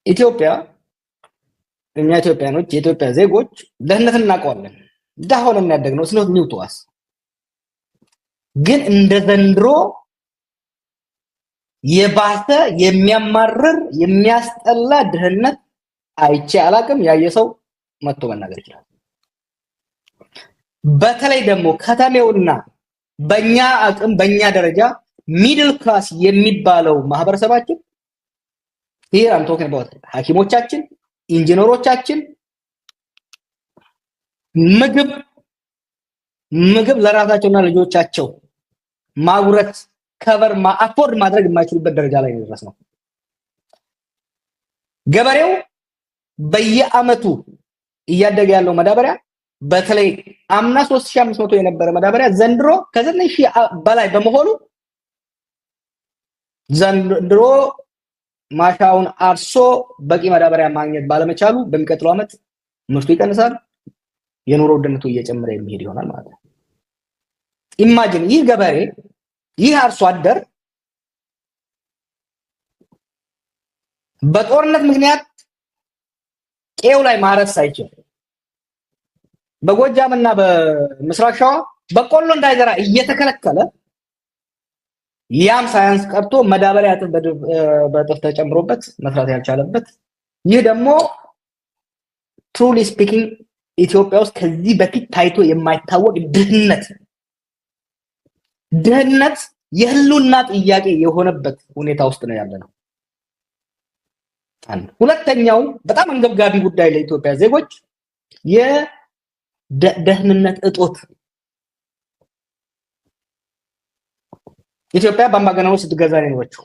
ኢትዮጵያ እኛ ኢትዮጵያኖች የኢትዮጵያ ዜጎች ድህነትን እናውቀዋለን። ድሃ ሆነን ያደግነው it's not new to us። ግን እንደ ዘንድሮ የባሰ የሚያማርር የሚያስጠላ ድህነት አይቼ አላቅም። ያየ ሰው መጥቶ መናገር ይችላል። በተለይ ደግሞ ከተሜውና በእኛ አቅም በእኛ ደረጃ middle class የሚባለው ማህበረሰባችን፣ ይሄ I'm talking about ሐኪሞቻችን፣ ኢንጂነሮቻችን፣ ምግብ ለራሳቸውና ልጆቻቸው ማጉረስ cover afford ማድረግ የማይችሉበት ደረጃ ላይ ነው። ገበሬው በየአመቱ እያደገ ያለው ማዳበሪያ፣ በተለይ አምና 3500 የነበረ ማዳበሪያ ዘንድሮ ከ9000 በላይ በመሆኑ ዘንድሮ ማሳውን አርሶ በቂ ማዳበሪያ ማግኘት ባለመቻሉ በሚቀጥለው ዓመት ምርቱ ይቀንሳል፣ የኑሮ ውድነቱ እየጨመረ የሚሄድ ይሆናል ማለት ነው። Imagine ይህ ገበሬ፣ ይህ አርሶ አደር በጦርነት ምክንያት ቀዬው ላይ ማረስ ሳይችል፣ በጎጃም እና በምስራቅ ሸዋ በቆሎ እንዳይዘራ እየተከለከለ፣ ያም ሳያንስ ቀርቶ ማዳበሪያ በእጥፍ ተጨምሮበት መስራት ያልቻለበት፣ ይህ ደግሞ truly speaking ኢትዮጵያ ውስጥ ከዚህ በፊት ታይቶ የማይታወቅ ድህነት፣ ድህነት የህልውና ጥያቄ የሆነበት ሁኔታ ውስጥ ነው ያለነው። አንድ ሁለተኛው በጣም አንገብጋቢ ጉዳይ ለኢትዮጵያ ዜጎች የደህንነት እጦት። ኢትዮጵያ በአምባገነኖች ስትገዛ ነው የኖረችው።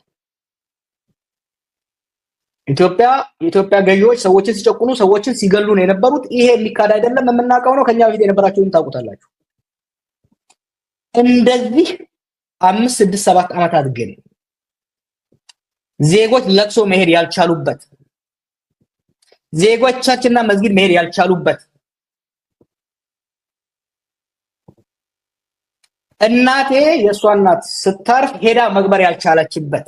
የኢትዮጵያ ገዢዎች ሰዎችን ሲጨቁኑ፣ ሰዎችን ሲገሉ ነው የነበሩት። ይሄ የሚካድ አይደለም፣ የምናውቀው ነው። ከኛ በፊት የነበራችሁን ታውቁታላችሁ። እንደዚህ 5፣ 6፣ 7 ዓመታት ግን ዜጎች ለቅሶ መሄድ ያልቻሉበት፣ ዜጎቻችንና መስጊድ መሄድ ያልቻሉበት፣ እናቴ የእሷ እናት ስታርፍ ሄዳ መቅበር ያልቻለችበት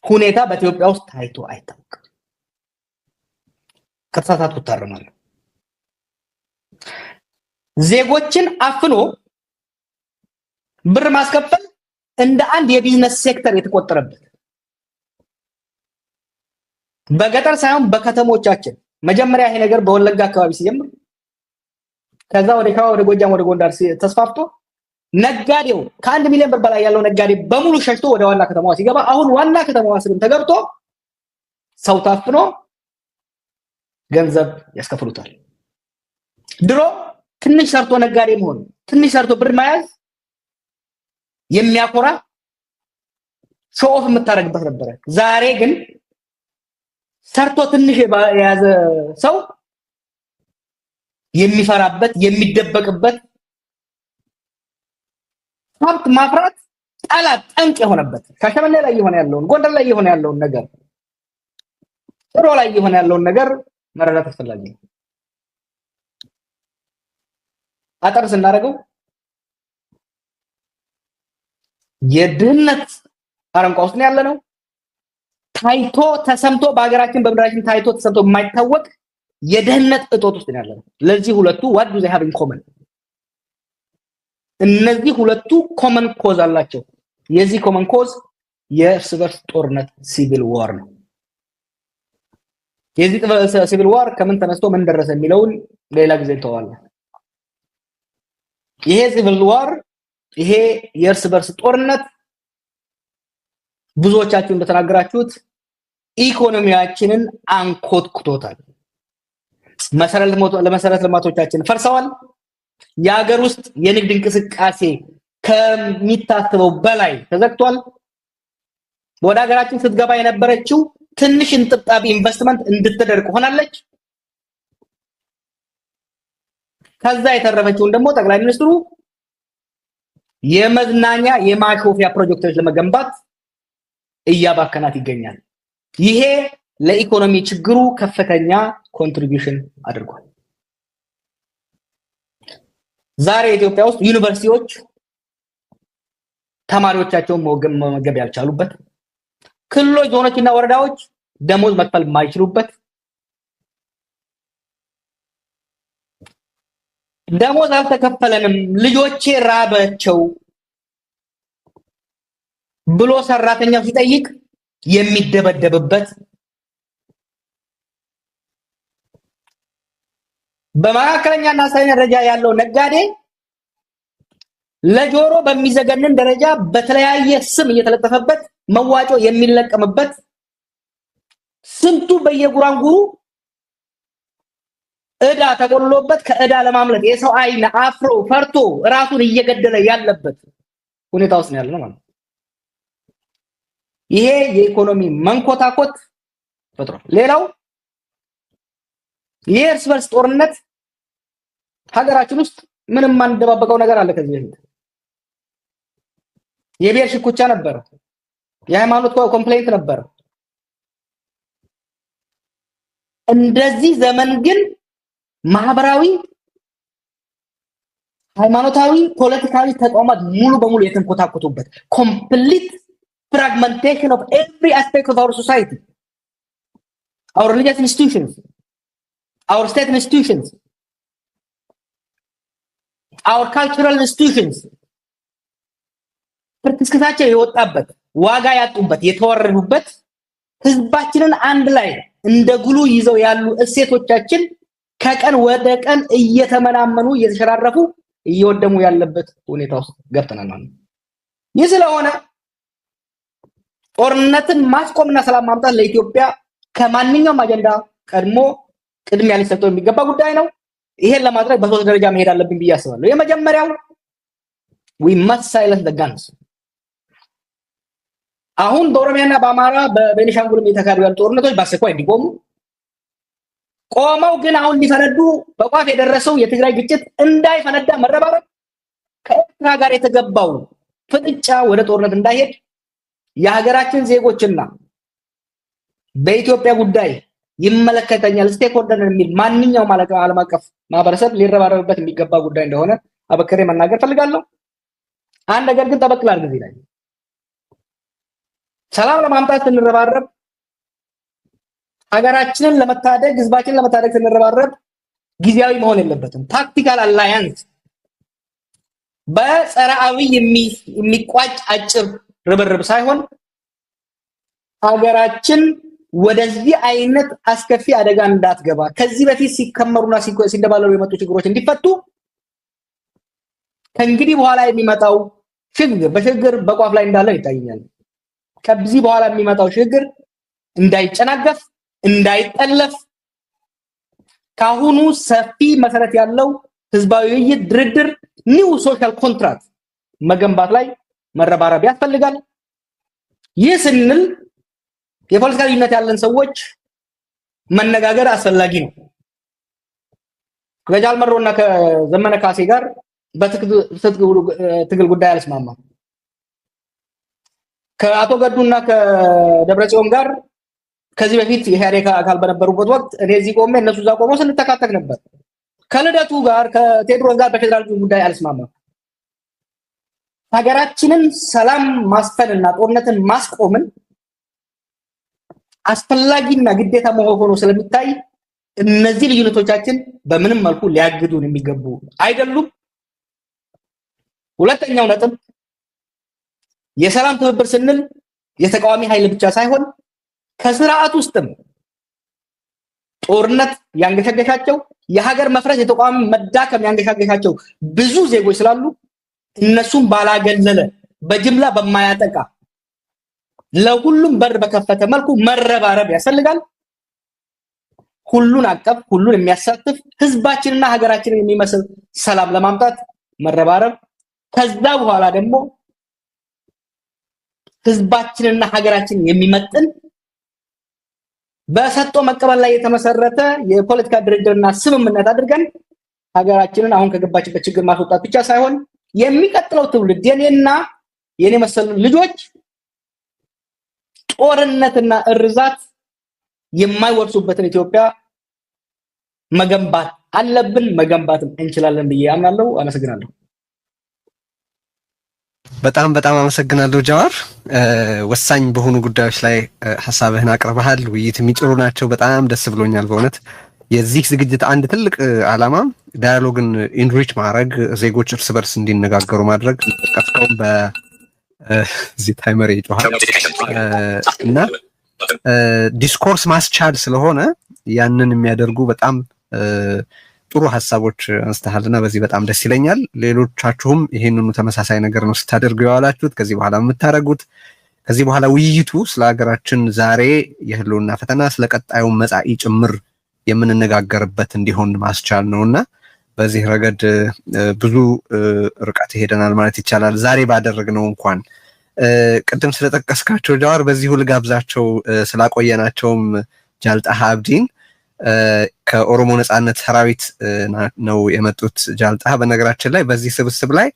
ሁኔታ በኢትዮጵያ ውስጥ ታይቶ አይታወቅም። ከተሳሳትኩ እታረማለሁ። ዜጎችን አፍኖ ብር ማስከፈል እንደ አንድ የ business sector የተቆጠረበት፣ በገጠር ሳይሆን በከተሞቻችን፣ መጀመሪያ ይሄ ነገር በወለጋ አካባቢ ሲጀምር ከዛ ወደ ሸዋ፣ ወደ ጎጃም፣ ወደ ጎንደር ተስፋፍቶ ነጋዴው ከ1 ሚሊዮን ብር በላይ ያለው ነጋዴ በሙሉ ሸሽቶ ወደ ዋና ከተማዋ ሲገባ አሁን ዋና ከተማዋ ስርም ተገብቶ ሰው ታፍኖ ገንዘብ ያስከፍሉታል። ድሮ ትንሽ ሰርቶ ነጋዴ መሆን፣ ትንሽ ሰርቶ ብር መያዝ የሚያኮራ show off የምታደርግበት ነበረ። ዛሬ ግን ሰርቶ ትንሽ የያዘ ሰው የሚፈራበት፣ የሚደበቅበት፣ ሀብት ማፍራት ጠላት ጠንቅ የሆነበት፣ ሻሸመኔ ላይ የሆነ ያለውን፣ ጎንደር ላይ የሆነ ያለውን ነገር፣ ጭሮ ላይ የሆነ ያለውን ነገር መረዳት አስፈላጊ ነው። አጠር ስናደርገው የድህነት አረንቋ ውስጥ ነው ያለነው። ታይቶ ተሰምቶ በሀገራችን በምድራችን ታይቶ ተሰምቶ የማይታወቅ የድህነት እጦት ውስጥ ነው ያለነው። ለዚህ ሁለቱ what do they have in common? እነዚህ ሁለቱ common cause አላቸው። የዚህ common cause የእርስ በርስ ጦርነት civil war ነው። የዚህ civil war ከምን ተነስቶ ምን ደረሰ የሚለውን ሌላ ጊዜ እንተዋለን። ይሄ civil war፣ ይሄ የእርስ በርስ ጦርነት ብዙዎቻችሁ እንደተናገራችሁት ኢኮኖሚያችንን አንኮትኩቶታል። መሰረተ ልማቶቻችን ፈርሰዋል። የሀገር ውስጥ የንግድ እንቅስቃሴ ከሚታሰበው በላይ ተዘግቷል። ወደ ሀገራችን ስትገባ የነበረችው ትንሽ እንጥብጣቢ ኢንቨስትመንት እንድትደርቅ ሆናለች። ከዛ የተረፈችውን ደግሞ ጠቅላይ ሚኒስትሩ የመዝናኛ የማሾፊያ ፕሮጀክቶች ለመገንባት እያባከናት ይገኛል። ይሄ ለኢኮኖሚ ችግሩ ከፍተኛ contribution አድርጓል። ዛሬ ኢትዮጵያ ውስጥ ዩኒቨርሲቲዎች ተማሪዎቻቸውን መመገብ ያልቻሉበት፣ ክልሎች፣ ዞኖችና ወረዳዎች ደሞዝ መክፈል የማይችሉበት፣ ደሞዝ አልተከፈለንም፣ ልጆቼ ራበቸው ብሎ ሰራተኛው ሲጠይቅ የሚደበደብበት፣ በመካከለኛና አነስተኛ ደረጃ ያለው ነጋዴ ለጆሮ በሚዘገንን ደረጃ በተለያየ ስም እየተለጠፈበት መዋጮ የሚለቀምበት፣ ስንቱ በየጉራንጉሩ እዳ ተቆልሎበት ከእዳ ለማምለጥ የሰው አይን አፍሮ ፈርቶ ራሱን እየገደለ ያለበት ሁኔታ ውስጥ ነው ያለነው ማለት ነው። ይሄ የኢኮኖሚ መንኮታኮት ፈጥሯል። ሌላው የእርስ በርስ ጦርነት ሀገራችን ውስጥ ምንም የማንደባበቀው ነገር አለ። ከዚህ በፊት የብሔር ሽኩቻ ነበር፣ የሃይማኖት complaint ነበር። እንደዚህ ዘመን ግን ማህበራዊ፣ ሃይማኖታዊ፣ ፖለቲካዊ ተቋማት ሙሉ በሙሉ የተንኮታኮቱበት complete fragmentation of every aspect of our society, our religious institutions, our state institutions, our cultural institutions ፍርክስክሳቸው የወጣበት፣ ዋጋ ያጡበት፣ የተወረዱበት፣ ህዝባችንን አንድ ላይ እንደ ጉሉ ይዘው ያሉ እሴቶቻችን ከቀን ወደ ቀን እየተመናመኑ፣ እየተሸራረፉ፣ እየወደሙ ያለበት ሁኔታ ውስጥ ገብተናል ማለት ነው። ይህ ስለሆነ ጦርነትን ማስቆምና ሰላም ማምጣት ለኢትዮጵያ ከማንኛውም አጀንዳ ቀድሞ ቅድሚያ ሊሰጠው የሚገባ ጉዳይ ነው። ይሄን ለማድረግ በሶስት ደረጃ መሄድ አለብን ብዬ አስባለሁ። የመጀመሪያው we must silence the guns። አሁን በኦሮሚያና በአማራ በቤኒሻንጉልም የተካሄዱ ያሉ ጦርነቶች በአስቸኳይ እንዲቆሙ፣ ቆመው ግን አሁን ሊፈነዱ በቋፍ የደረሰው የትግራይ ግጭት እንዳይፈነዳ መረባረብ፣ ከኤርትራ ጋር የተገባው ፍጥጫ ወደ ጦርነት እንዳይሄድ የሀገራችን ዜጎችና በኢትዮጵያ ጉዳይ ይመለከተኛል stakeholder የሚል ማንኛውም ዓለም አቀፍ ማህበረሰብ ሊረባረብበት የሚገባ ጉዳይ እንደሆነ አበክሬ መናገር ፈልጋለሁ። አንድ ነገር ግን ጠበቅ ላድርግ እዚህ ላይ። ሰላም ለማምጣት ስንረባረብ፣ ሀገራችንን ለመታደግ፣ ህዝባችንን ለመታደግ ስንረባረብ ጊዜያዊ መሆን የለበትም። Tactical alliance በጸረ አብይ የሚቋጭ አጭር ርብርብ ሳይሆን ሀገራችን ወደዚህ አይነት አስከፊ አደጋ እንዳትገባ ከዚህ በፊት ሲከመሩና ሲደባለሉ የመጡ ችግሮች እንዲፈቱ ከእንግዲህ በኋላ የሚመጣው ሽግግር በሽግግር በቋፍ ላይ እንዳለ ይታየኛል። ከዚህ በኋላ የሚመጣው ሽግግር እንዳይጨናገፍ፣ እንዳይጠለፍ ካሁኑ ሰፊ መሰረት ያለው ህዝባዊ ውይይት፣ ድርድር፣ new social contract መገንባት ላይ መረባረብ ያስፈልጋል። ይህ ስንል የፖለቲካ ልዩነት ያለን ሰዎች መነጋገር አስፈላጊ ነው። ከጃል መሮና ከዘመነ ካሴ ጋር በትጥቅ ትግል ጉዳይ አልስማማም። ከአቶ ገዱና ከደብረጽዮን ጋር ከዚህ በፊት የኢህአዴግ አካል በነበሩበት ወቅት እኔ እዚህ ቆሜ እነሱ እዛ ቆመው ስንተካተክ ነበር። ከልደቱ ጋር ከቴዎድሮስ ጋር በፌዴራል ጉዳይ አልስማማም። ሀገራችንን ሰላም ማስፈንና ጦርነትን ማስቆምን አስፈላጊና ግዴታ ሆኖ ስለሚታይ እነዚህ ልዩነቶቻችን በምንም መልኩ ሊያግዱን የሚገቡ አይደሉም። ሁለተኛው ነጥብ የሰላም ትብብር ስንል የተቃዋሚ ኃይል ብቻ ሳይሆን ከስርዓት ውስጥም ጦርነት ያንገሸገሻቸው፣ የሀገር መፍረስ፣ የተቋም መዳከም ያንገሻገሻቸው ብዙ ዜጎች ስላሉ እነሱም ባላገለለ፣ በጅምላ በማያጠቃ፣ ለሁሉም በር በከፈተ መልኩ መረባረብ ያስፈልጋል። ሁሉን አቀፍ፣ ሁሉን የሚያሳትፍ፣ ህዝባችንና ሀገራችንን የሚመስል ሰላም ለማምጣት መረባረብ፣ ከዛ በኋላ ደግሞ ህዝባችንና ሀገራችንን የሚመጥን በሰጥቶ መቀበል ላይ የተመሰረተ የፖለቲካ ድርድርና ስምምነት አድርገን ሀገራችንን አሁን ከገባችበት ችግር ማስወጣት ብቻ ሳይሆን የሚቀጥለው ትውልድ የኔና የኔ መሰሉ ልጆች ጦርነትና እርዛት የማይወርሱበትን ኢትዮጵያ መገንባት አለብን፣ መገንባትም እንችላለን ብዬ አምናለሁ። አመሰግናለሁ። በጣም በጣም አመሰግናለሁ ጃዋር። ወሳኝ በሆኑ ጉዳዮች ላይ ሀሳብህን አቅርበሃል። ውይይት የሚጭሩ ናቸው። በጣም ደስ ብሎኛል በእውነት። የዚህ ዝግጅት አንድ ትልቅ ዓላማ dialogue ን enrich ማድረግ፣ ዜጎች እርስ በርስ እንዲነጋገሩ ማድረግ፣ ጠቀስከውም በዚህ timer ይጮሃል እና discourse ማስቻል ስለሆነ ያንን የሚያደርጉ በጣም ጥሩ ሀሳቦች አንስተሃልና በዚህ በጣም ደስ ይለኛል። ሌሎቻችሁም ይሄንኑ ተመሳሳይ ነገር ነው ስታደርጉ የዋላችሁት፣ ከዚህ በኋላ የምታደርጉት። ከዚህ በኋላ ውይይቱ ስለ ሀገራችን ዛሬ የህልውና ፈተና፣ ስለ ቀጣዩ መጻኢ ጭምር የምንነጋገርበት እንዲሆን ማስቻል ነውና በዚህ ረገድ ብዙ ርቀት ሄደናል ማለት ይቻላል። ዛሬ ባደረግነው እንኳን ቅድም ስለጠቀስካቸው ጃዋር በዚሁ ልጋብዛቸው፣ ስላቆየናቸውም ጃልጣሃ አብዲን ከኦሮሞ ነጻነት ሰራዊት ነው የመጡት። ጃልጣሃ በነገራችን ላይ በዚህ ስብስብ ላይ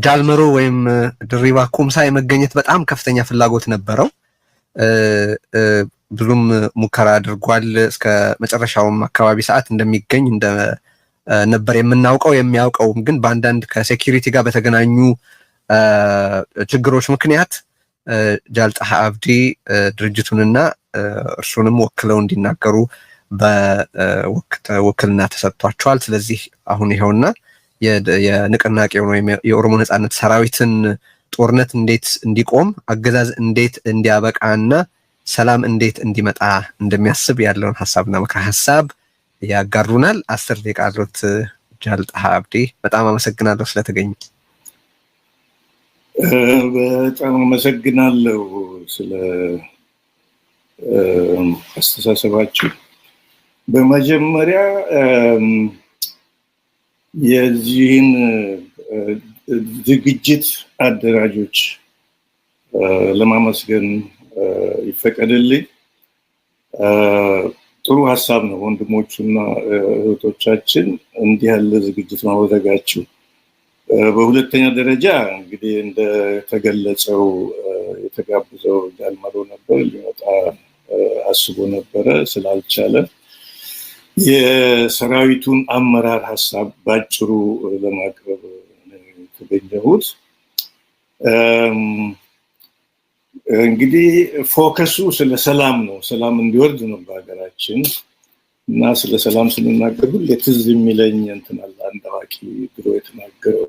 ጃልመሮ ወይም ድሪባ ኩምሳ የመገኘት በጣም ከፍተኛ ፍላጎት ነበረው። ብዙም ሙከራ አድርጓል። እስከ መጨረሻውም አካባቢ ሰዓት እንደሚገኝ ነበር የምናውቀው። የሚያውቀውም ግን በአንዳንድ ከ security ጋር በተገናኙ ችግሮች ምክንያት ጃልጣሃ አብዲ ድርጅቱንና እርሱንም ወክለው እንዲናገሩ በውክልና ተሰጥቷቸዋል። ስለዚህ አሁን ይኸውና የንቅናቄውን ወይም የኦሮሞ ነጻነት ሰራዊትን ጦርነት እንዴት እንዲቆም፣ አገዛዝ እንዴት እንዲያበቃና ሰላም እንዴት እንዲመጣ እንደሚያስብ ያለውን ሀሳብና ምክረ ሀሳብ ያጋሩናል። 10 ደቂቃ አሉት ጃልጣሃ አብዲ። በጣም አመሰግናለሁ ስለተገኙ። በጣም አመሰግናለሁ ስለ አስተሳሰባችሁ። በመጀመሪያ የዚህን ዝግጅት አደራጆች ለማመስገን ይፈቀድልኝ። ጥሩ ሀሳብ ነው ወንድሞቹና እህቶቻችን እንዲህ ያለ ዝግጅት ማድረጋችሁ። በሁለተኛ ደረጃ እንግዲህ እንደተገለጸው የተጋበዘው ጃልመሮ ነበር፣ ሊመጣ አስቦ ነበረ፣ ስላልቻለ የሰራዊቱን አመራር ሀሳብ ባጭሩ ለማቅረብ የተገኘሁት። እንግዲህ focus ኡ ስለ ሰላም ነው። ሰላም እንዲወርድ ነው በሀገራችን እና ስለ ሰላም ስንናገር ሁሌ ትዝ የሚለኝ እንትን አለ፣ አንድ አዋቂ ድሮ የተናገረው